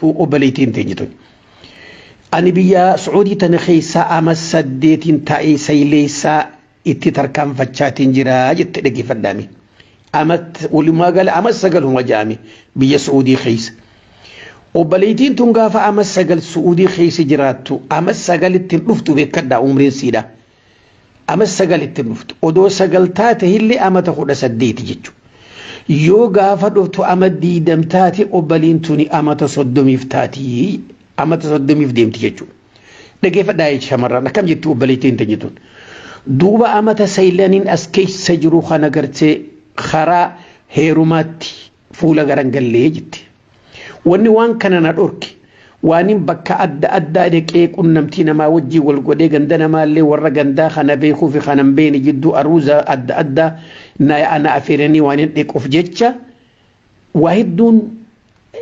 Obboleettiin teenya tun. Ani biyya Sucuudii tana keessaa ama saddeetiin taa'ee sayleessaa itti tarkaanfachaatiin jira jette, dhaggeeffadhaami. Amat walumaa gala ama sagaluma jaami biyya Sucuudii keessa. Obboleettiin tun gaafa ama sagal Sucuudii keessa jiraattu, ama sagalittiin dhuftu, beekadhaa, umriin siidha. Ama sagalittiin dhuftu. Odoo sagal taate illee amata 18 jechuudha. Yoo gaafa dhuftu ama 20 taate, obboliin tuni amata 30f taati, amata 30f deemti jechuudha. Dhaggeeffadhaa, shamarran, akkam jettu obboleettiin teenyituun. Duuba amata saylaniin as keessa jiru kana gartee karaa heerumaatti fuula garangallee jetti. Wanni waan kana na dhorke, waan bakka adda addaa dhaqee qunnamtii namaa wajjin wal godhee, ganda namaallee warra gandaa kana beekuu fi kana hin beekne jidduu aruuza adda addaa na afeeranii waan hin dhiquuf jecha, waa hedduun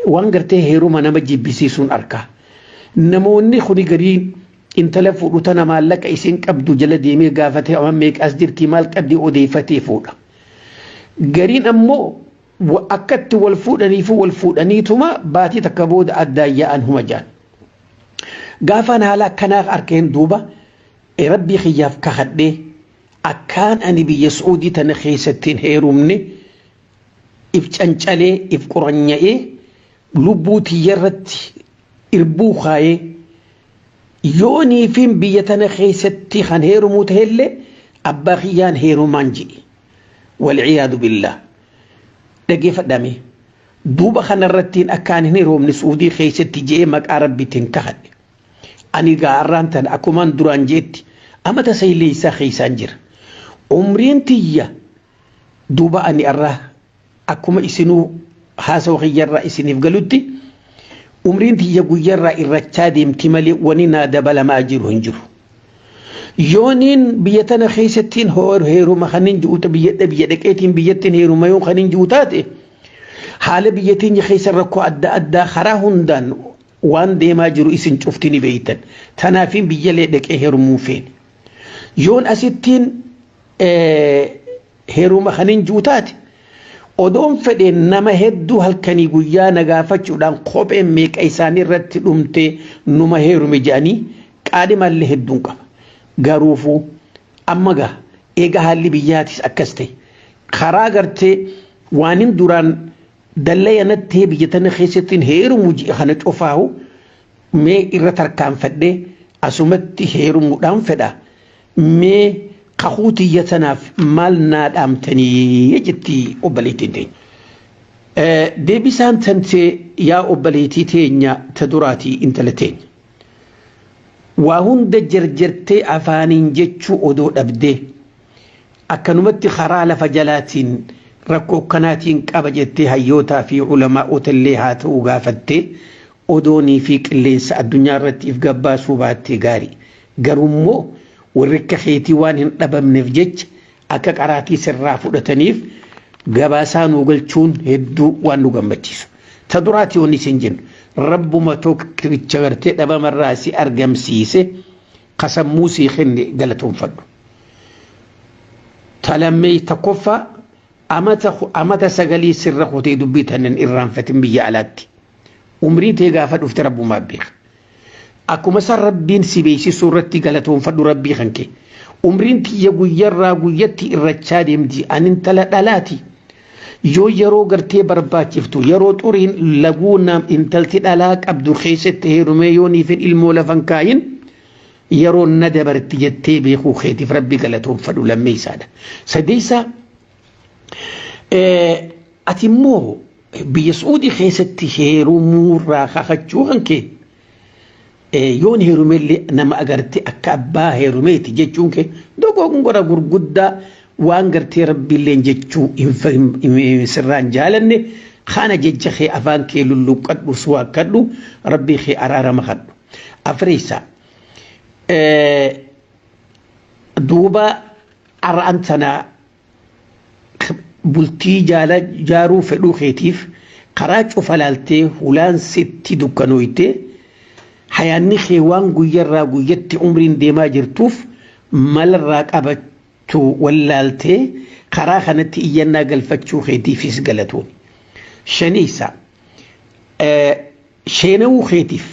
waan gartee heeruma nama jibbisiisuun arka. Namoonni kuni gariin intala fuudhu tana maallaqa isin qabdu jala deemee gaafatee, amma meeqas jirti, maal qabdi, odeeffatee fuudha. Gariin ammoo akkatti wal fuudhaniifu wal fuudhaniituma baatii takka booda addaan yaa'an huma jaan. Gaafaan haala akkanaa arkeen, duuba rabbii kiyyaaf kakadhee, akkaan ani biyya Suudii tana keessatti hin heerumne if cancalee, if qoranya'ee, lubbuu tiyyarratti irbuu kaayee, yooniifin biyya tana keessatti kan heerumuu ta'ellee abbaa kiyyaan heerumaan jedhe. Walciyaadu billah. Dhaggeeffadhame. Duuba kanarrattiin akkaan hin heerumne Suudii keessatti je'ee maqaa rabbiitiin kakadhe. Ani gaarraan tana akkumaan duraan jeetti amata sayleessaa keessaan jira. Umriin tiyya duuba ani irraa akkuma isinuu haasawa kiyyarraa isiniif galutti, umriin tiyya guyyarraa irrachaa deemti malee wani naa dabalamaa jiru hin jiru. Yooniin biyya tana keessattiin heeruma kanin ji'uuta, biyya dhaqeetiin biyyattiin heeruma yoo kanin ji'u taate, haala biyya teenya keessa rakkoo adda addaa karaa hundaan waan deemaa jiru isin cufti ni beeytan. Tanaafiin biyyalee dhaqee heerumuu feene. Yoon asittiin heeruma kanin ji'u taate, odoon fedhe nama hedduu halkanii guyyaa na gaafachuudhaan kopheen meeqa isaanii irratti dhumtee numa heerume jedhanii qaadhimallee hedduun qaba. Garuufuu amma gaa eega haalli biyyaatis akkas ta'e, karaa gartee waan hin duraan dallayanatti biyya tana keessatti heerumu ji'a kana cufaahu mee irra tarkaanfadhee asumatti heerumuudhaan fedha. Mee kakuu tiyya tanaaf maal naa dhaamtanii jetti obboleettiin teenya. Deebisaan tantee, yaa obboleettii teenya ta duraatii, intala teenya. Waa hunda jarjartee afaaniin jechuu odoo dhabdee, akkanumatti karaa lafa jalaatiin rakkoo akkanaatiin qaba jettee hayyootaa fi ulamaa'ota illee haa ta'u gaafattee, odoonii fi qilleensa addunyaa irratti if gabbaasuu baattee gaarii. Garuummoo warri akka keetii waan hin dhabamneef jecha akka qaraatii sirraa fudhataniif gabaasaa nuu galchuun hedduu waan nu gammachiisu. Ta duraatii wanni isin jennu, rabbuma tokkicha gartee dhabamarraa si argamsiise, kasammuu sii kenne galatoonfadhu. Ta lammee tokkoffaa, amata sagalii sirra kutee dubbii tanan irraanfatin biyya alaatti. Umrii tee gaafa dhufte rabbumaa beeka. Akkuma san rabbiin si beeksisuu irratti galatoonfadhu rabbii kan kee. Umriin tiyya guyyarraa guyyatti irrachaa deemti. Ani intala dhalaati. Yoo yeroo gartee barbaachiftu, yeroo xuriin laguu nam intalti dhalaa qabdu keessatti heerumee, yoo niifin ilmoo lafan kaayin, yeroo na dabarti jettee beekuu keetiif rabbi galatoonfadhu lammeessaadha. Sadeessaa, ati immoo biyya Suudii keessatti heerumuurraa kakachuu kan kee, yoon heerumellee nama agarte akka abbaa heerumeeti jechuun kee dogongora gurguddaa, waan gartee rabbiilleen jechuu sirraan jaalanne kana. Jecha kee afaan kee lulluqqadhu, suwaakkadhu, rabbii kee araarama kadhu. Afreessa, duuba ar'an tana bultii jaala jaaruu fedhuu keetiif karaa cufa laaltee hulaan sitti dukkanooytee, hayaanni kee waan guyyarraa guyyatti umriin deemaa jirtuuf malarraa qabachuu wallaaltee karaa kanatti iyyannaa galfachuu keetiifis galatooni. Shaniisa, Sheenawuu keetiif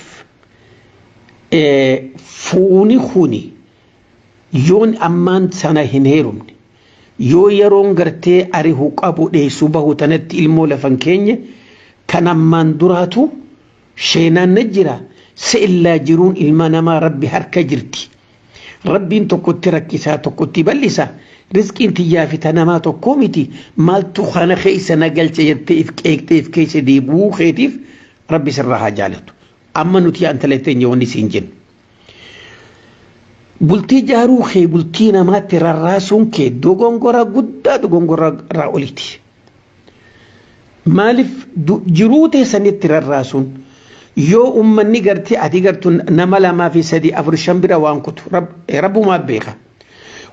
fuuni kuni yoon ammaan sana hin heerumne, yoo yeroon gartee arihu qabu dheessuu bahu tanatti ilmoo lafan keenye kan ammaan duraatu sheenaan na jira. Se'illaa jiruun ilma namaa rabbi harka jirti. Rabbiin tokkotti rakkisaa, tokkotti bal'isa. Rizqiin tiyyaa fi namaa tokkoo miti. Maaltu kana keessa na galche jettee if qeeqxee if keessa deebi'uu keetiif rabbi sirraa haa jaalatu. Amma nuti intala teenya wanni siin jennu. Bultii jaaruu kee bultii namaatti rarraasuun kee dogongora guddaa, dogongora irraa oliiti. Maaliif jiruu teessanitti rarraasuun? Yoo ummanni gartee ati gartu nama lamaa fi sadii, afur, shan bira waan kutu rabbumaa beeka.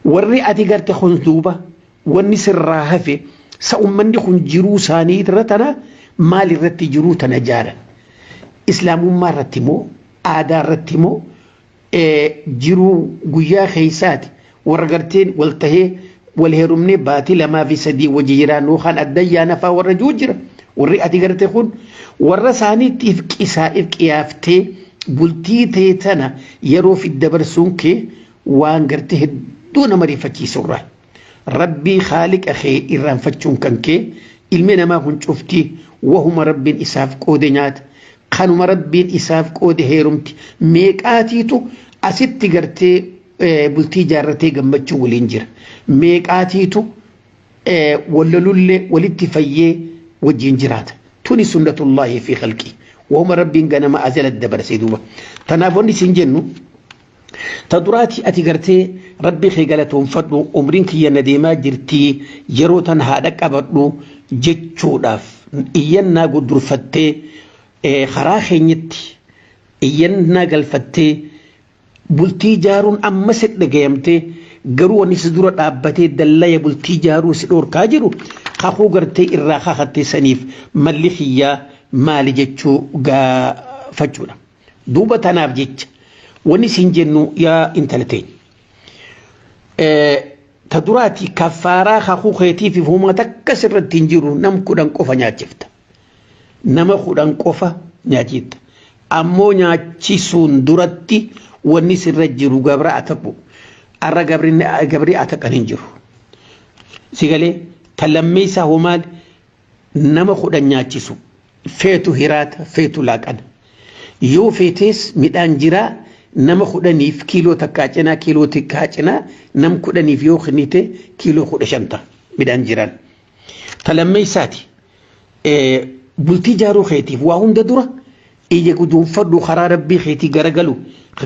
Warri ati garte kun duuba wanni sirraa hafe sa ummanni kun jiruu isaanii irra tana maal irratti jiruu tana jaaran? Islaamummaa irratti moo aadaa irratti moo jiruu guyyaa keessaati? Warra garteen wal tahee wal heerumnee baatii 2 fi 3 wajji jiraannu kan addayyaa nafaa warra jiru jira. Warri ati garte kun warra isaaniitti if qisaa if qiyaaftee bultii ta'e tana yeroo fi dabarsuun kee waan garte hedduu nama rifachiisurraa. Rabbii haaliqa kee irraanfachuun kan kee, ilmi namaa kun cuftii wahuma rabbiin isaaf qoode nyaata. Kanuma rabbiin isaaf qoode heerumti. Meeqaatiitu asitti gartee bultii ijaarratee gammachuu waliin jira? Meeqaatiitu wallolullee walitti fayyee wajjin jiraata? Tuni sunnatullaahi fi khalqi. Wahuma rabbiin ganama azala dabarsee duuba. Tanaaf wanni isin jennu, ta duraati, ati gartee rabbi kee galatoonfadhu. Umriin kiyya na deemaa jirtii, yeroo tan haadha qabadhu jechuudhaaf iyyannaa gudurfattee karaa keenyatti iyyannaa galfattee bultii jaaruun amma si dhagayamtee, garuu wanni si dura dhaabbatee dallaya bultii jaaruu si dhorkaa jiru kakuu gartee irraa kakattee saniif malli kiyyaa maali jechuu gaafachuudha. Duuba tanaaf jecha wanni siin jennu, yaa intala teenya. Ta duraati, kaffaaraa kakuu keetiif huma takka sirratti hin jiru. Nam 10 qofa nyaachifta. Nama 10 qofa nyaachifta. Ammoo nyaachisuun duratti wanni sirra jiru gabra ataqu. Arra gabri ataqan hin jiru. Sigalee ta lammeessaa hoo maali? Nama 10 nyaachisu. Feetu hiraata, feetu laaqana. Yoo feetees midhaan jiraa, nama 10f kiiloo takkaa cinaa, kiiloo takkaa cinaa nam 10f yoo kennite kiiloo 15 ta'a midhaan jiraan. Ta lammeessaati. Bultii jaaruu keetiif waa hunda dura ija guduunfadhu, karaa rabbii keetii garagalu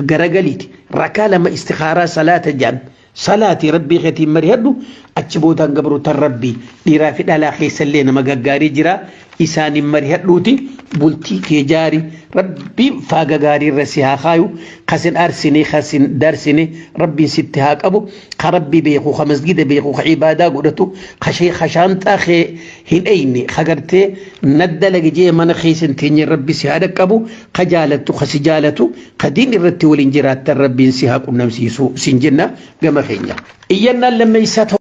garagaliiti, rakaa lama istikaaraa salaata jaan salaati, rabbii keetiin mari'adhu. Achi boodaan gabroota rabbii dhiiraa fi dhalaa keessallee nama gaggaarii jira, isaanin mari'adhuuti bultii kee jaari. Rabbii faaga gaarii irra si haa kaayu. Kasin aarsine, kasin darsine rabbiin sitti haa qabu. Ka rabbii beeku, ka masgida beeku, ka ibaadaa godhatu, ka shaanxaa kee hin eyne, ka gartee naddalage jee mana keessa hin teenye rabbi si haa dhaqqabu. Ka jaalattu, ka si jaalatu, ka diin irratti waliin jiraattan rabbiin si haa qunnamsiisu sin jenna gama keenya. Iyyannaan lammeessaa.